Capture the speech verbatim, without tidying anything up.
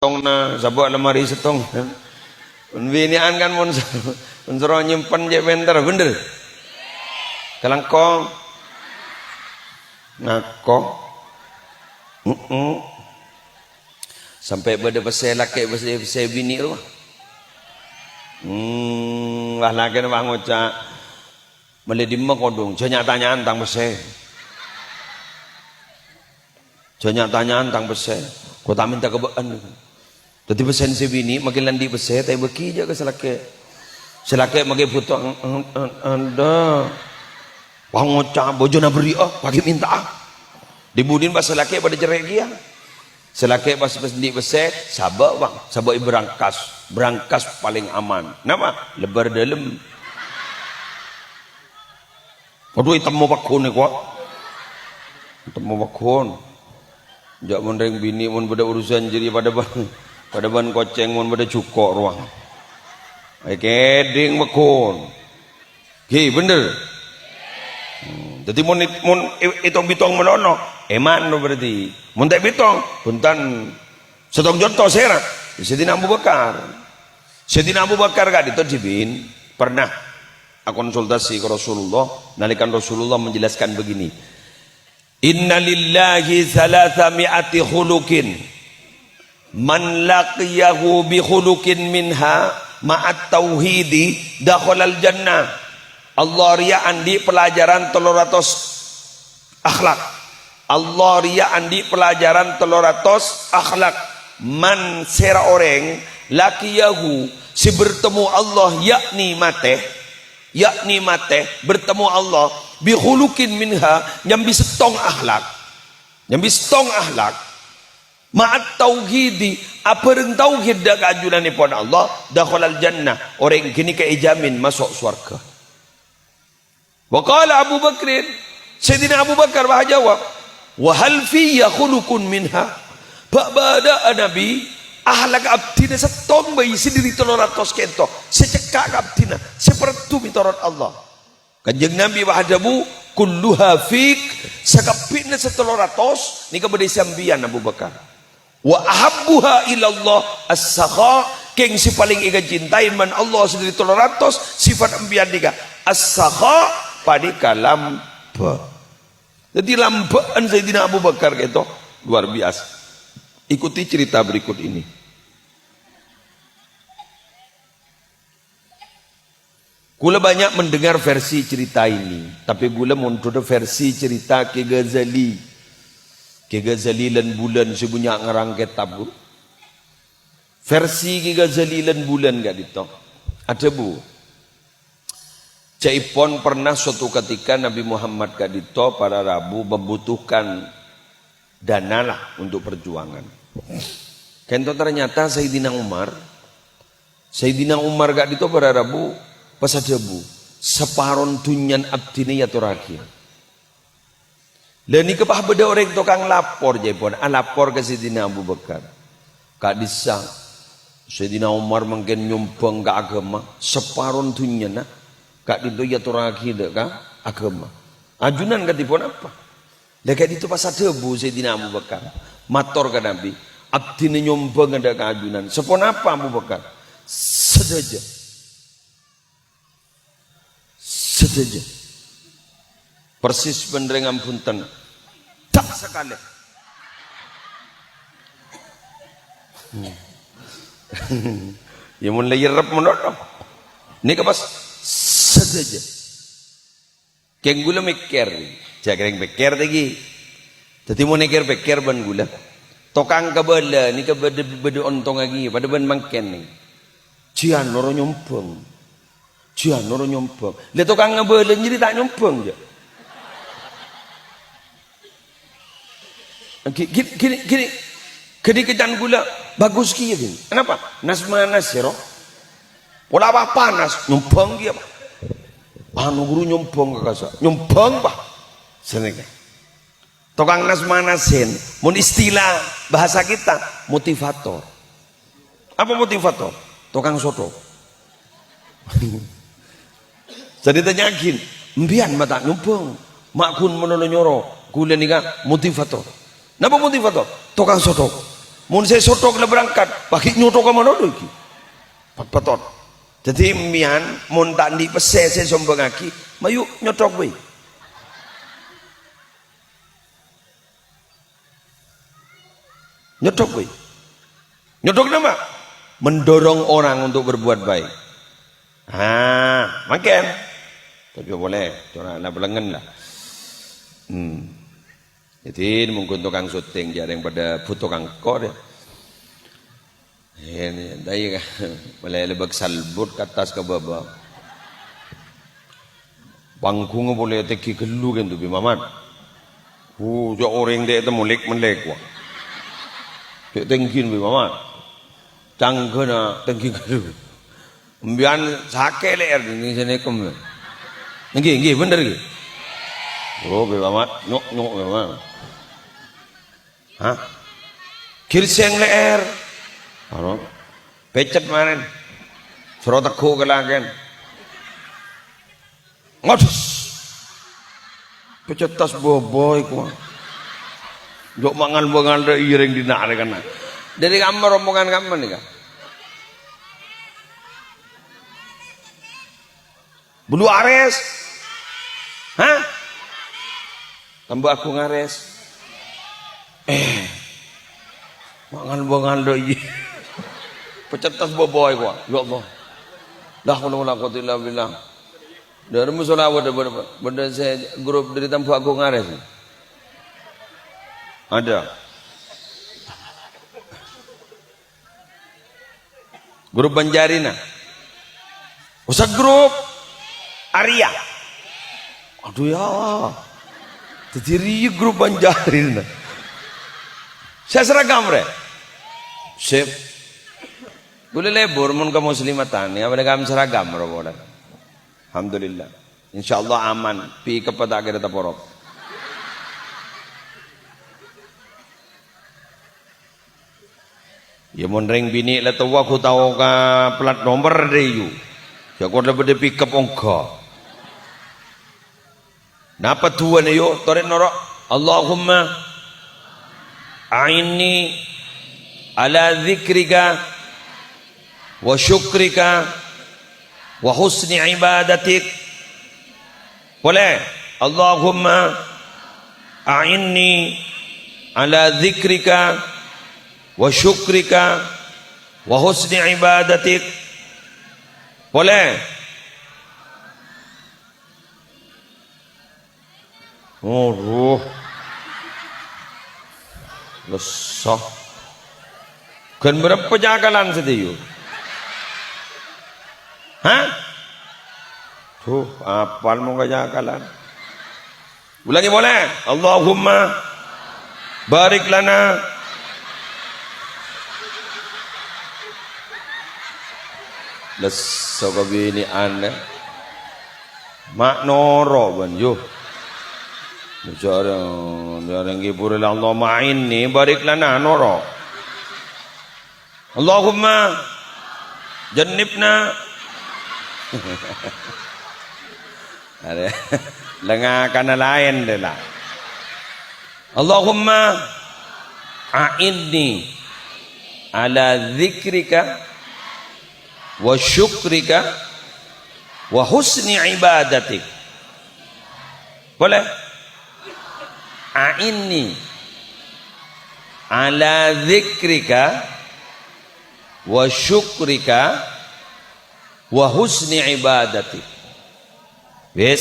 Tongna, sabâ' lemari settong. Mon binè'an kan mon, mon soro nyimpen cè' pènter, bhender? Kalangkong. Ngako. Heeh. Sampè' bâdâ pèssè lakè', pèssè, pèssè binè' rowa. Hmm, wah lakèna wah ngoca', "Mellè dimma kodhung? Jhâ' nya'-tanya'an tang pèssè. Jhâ' nya'-tanya'an tang pèssè. Ko' ta' mènta ka bâ'ân." Dhâddhi pèssèna sè binè' makkè la andi' pèssè, ta' èbâghi jhâ' ka sè lakè'. Sè lakè' makkè bhuto, en-, en-, en-, endâ'. Wah ngoca', "Bhâjâna bherri'â, makkè mènta'a." Dhi-budhina pas sè lakè' padâ cerrè' kèya. Sè lakè' pas, pas andi' pèssè, sabâ', Bang, sabâ' è brankas. Brankas palèng aman. Napa? Lebbâr dâlem. Adhu, ètemmo pagghun èkowa. Ètemmo pagghun. Jhâ' mon rèng binè' mon bâdâ urusan jârèya padâ bân, padâ bân kocèng mon bâdâ jhuko' rowa. Èkèdhing pagghun. Ghi, bhender? Hmm, dhâddhi mon, mon è-, ètong-bhitong manono, èman berarti. Mon ta' èbhitong, bhunten settong juta sèra. Sayyidina Abu Bakar. Sayyidina Abu Bakar ka'dinto dhibi' pernah akonsultasi ka Rasulullah, nalèkana Rasulullah menjelaskan begini, "Inna lillahi tsalatsa mi'ati khuluqin, man laqiyahu bi khuluqin minha ma'at tauhidi dakhalal jannah." Allah rèya andi' pelajaran tello ratos akhlak. Allah rèya andi' pelajaran tello ratos akhlak. Man, sèra orèng, laqiyahu, sè bertemu Allah, yakni matè, yakni matè, bertemu Allah, bi khuluqin minha, nyambi settong akhlak. Nyambi settong akhlak. Ma'at tauhidi, abhâreng tauhid dâ' ka ajunanèpon Allah, dakhalal jannah, orèng ghânèka èjamin maso' sowarghâ. Wa qala Abu Bakrin, Sayyidina Abu Bakar wah ajâwâb, "Wa hal fiyya khuluqun minha?" Bâ'-bâdâ'â Nabi, akhlak abdhina settong bhâi sè dhâri tello ratos ka'dinto, sè cekka' ka abdhina, sè parlo mètorot Allah. Kanjeng Nabi wah adhâbu, "Kulluha fik," sakabbhina sè tello ratos nèka bâdâ è sampèyan Abu Bakar. "Wa ahabbuha ilallah as-sakha," kèng sè palèng èkacintai bân Allah sè dhâri tello ratos sifat empèyan nèka, as-sakha, panèka lambâ'. Dhâddhi lambâ'ân Sayyidina Abu Bakar ka'dinto luar biasa. Ikuti cerita berikut ini. Kaulâ banyak mendengar versi cerita ini, tapè kaulâ mondhudhâ versi cerita Kè Ghazali. Kè Ghazali lan bulân sè bânnya' ngarang kètab, Bu. Versi Kè Ghazali lan bulân ka'dinto. Adhâbu, ca'èpon pernah suatu ketika Nabi Muhammad ka'dinto para rabu membutuhkan dana lah untuk perjuangan. Ka'dinto ternyata Sayyidina Umar, Sayyidina Umar ka'dinto para rabu pas adhâbu, "Saparon dhunnyana abdhina èyatorraghiyâ." Lah nèka pas bâdâ orèng tokang lapor, ca'èpon, alapor ka Sayyidina Abu Bakar. "Ka'dissa', Sayyidina Umar mangkèn nyombhâng ka aghâma, saparon dhunnyana ka'dinto èyatorraghi dâ' ka aghâma. Ajunan kadhi ponapa?" Lah ka'dinto pas adhâbu Sayyidina Abu Bakar, mator ka Nabi, "Abdhina nyombhânga dâ' ka ajunan. Saponapa Abu Bakar?" "Sadhâjâ. Sadhâjâ. Persis bân rèng abhunten. Ta' sakalè." Hmm. Ya, mon la èrrep manono. Nèka pas sadhâjâ. Kèng kaulâ mèkkèr, jhâ' kèrèng pèkkèr tèghi. Dhâddhi mon èkèr-pèkkèr bân kaulâ, tokang kabâlâ nèka bâdâ, bâdâ ontong aghi, padâ bân mangkèn nèng. Jiyâ noro nyombhâng. Jiyâ noro nyombhâng. Lah tokang ngabâlâ jârèya ta' nyombhâng, jhâ'. Ghi-, ghi-, ghini, ghini, ghini kècan kaulâ, bagus kèya, ghin. Anapa? Nas-manas, sèro. Pola apa panas, nyombhâng kèya, Pak. Anu ghuru nyombhâng ka kassa'. Nyombhâng, Pak. Sanèka. Tokang nas-manasin, mon istilah bahasa kita, motivator. Apa motivator? Tokang sotho. Jadi tanya'aghin, "Empèyan ma' ta' nyombhâng? Ma' ghun manono nyoro, kaulâ nèka motivator." Napa motivator? Tokang sotho. Mon sè sothok la berangkat, paghi' nyothok ka manono iki. Pet-, petot. Dhâddhi, mèyan mon ta' andi' pèssè sè èsombhângaghi, mayu nyothok bhâi. Nyothok bhâi. Nyothok napa? Mendorong orang untuk berbuat baik. Ah, mangkèn. Tapè polè, cora' la pelengen la. Hmm. Dhâddhi, mongghun tokang syuting, jhâ' rèng padâ bhuto kangkor, yâ. Iyâ, iyâ, ta' iyâ, kan? Malè lebek salbut ka attas ka bâbâ. Pangghungnga polè tèngghi ghâllu, kan, tu, Bi Mamat. Hu, jhâ' orèng tè' tèmmo lèk-mellèk, wa. Cè' tèngghi, Bi Mamat. Cangghâna tèngghi ghâllu. Embiyan sakè' lè'èr nèng sènè kem. Èngghi, èngghi, bhender, èngghi. Oh, Bi Mamat, nyok, nyok, Bi Mamat. Hah? Girsèng lè'èr. Ano. Pècèt marèn. Soro tegghu' ka lakèn. Ngodus. Pècèt attas bâbâ iku. Jhâ' mangan-mangan rè irèng dinna' rè kana. Dhâri kamma rombongan kamma nèka. Bulu Arès. Hah? Tambâ Agung Arès. Eh. Mangan-mangan dâ' iyâ. Pècèt attas bâbâ iku. Ya Allah. La haula wala quwwata illa billah. Dâri musola bâdâ, bâdâ, bâdâ sè grup dâri Tambâ Agung Arès. Ada. Grup Banjarina. Usah grup Arya. Aduh ya. Dhâddhi rèya grup Banjarina. Sè seragam, rè? Sip. Ghulâ lebur mon ka muslimatan, ya, mereka seragam, roh, pola. Alhamdulillah. Insyaallah aman. Pi' keppa ta' kèra taporok. Ya, mon rèng binè' la towa, ghu tao ka plat nomer rè, yu. Jhâ' kok la bâdâ pickup ongghâ. Napa duwâna, yu? Torè noro'. Allahumma a'inni ala dzikrika wa syukrika wa husni ibadatik. Polè. Allahumma a'inni ala dzikrika wa syukrika wa husni ibadatik. Polè. Aduh. Lesso. Ghân bârâmpa cakalan sadhâjâ? Hah? Duh, apal mon ka cakalan. Ulangè polè. Allahumma barik lana. Lesso kabinè'an. Ma' noro' bân, yu. Jhâ' rèng, jhâ' rèng ghibur la, Allahumma a'inni barik lana, noro'. Allahumma jannibna. Arè, la ngakana laèn, dâ, la. Allahumma a'inni ala dzikrika wa syukrika wa husni ibadatik. Polè? A'inni ala dzikrika wa syukrika wa husni ibadatik. Wis,